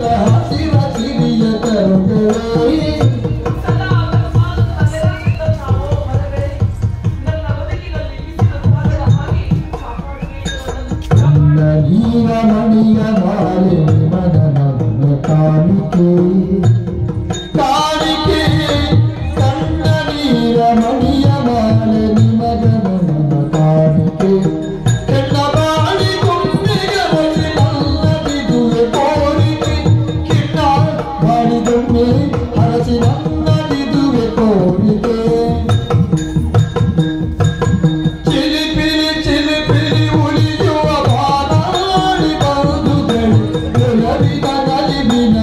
ಹಸಿರ ಸಿರಿಯ ತರುಗಳೇ. ಸದಾ ಅಗಮಾನದ ನಾವು ಮರಗಳೇ, ನನ್ನ ಬದುಕಿನಲ್ಲಿ ಬಿಸಿಲು ತಾಗದ ಹಾಗೆ ಕಾಪಾಡುವೆ ನನ್ನನ್ನು. ನನ್ನ ನೀಲಮಣಿಯ ಮಾಲೆ ಮನ ನನ್ನ ಕಾಣಿಕೆ ಕಾಣಿಕೆ. ಸಣ್ಣ ನೀಲಮಣಿಯ ಮಾಲೆ ನಿಮಗ ನನ್ನ ಕಾಣಿಕೆ. ಕೆಟ್ಟ ಬಾಡಿ ಗೊಂಬೆಗೆ ಬಲಿ ನನ್ನದಿದುವೆ ಕೋರಿಕೆ. ಕಿಟ್ಟ ಬಾಡಿದೊಮ್ಮೆ ಹರಸಿ ನನ್ನದಿದುವೆ ಕೋರಿಕೆ. ಚಿಲಿಪಿಲಿ ಚಿಲಿಪಿಲಿ ಉಳಿಯುವ ಬಾನಾಡಿ ಬರುದುಗಳು, ಒಲವಿನ ನಲಿವಿನ.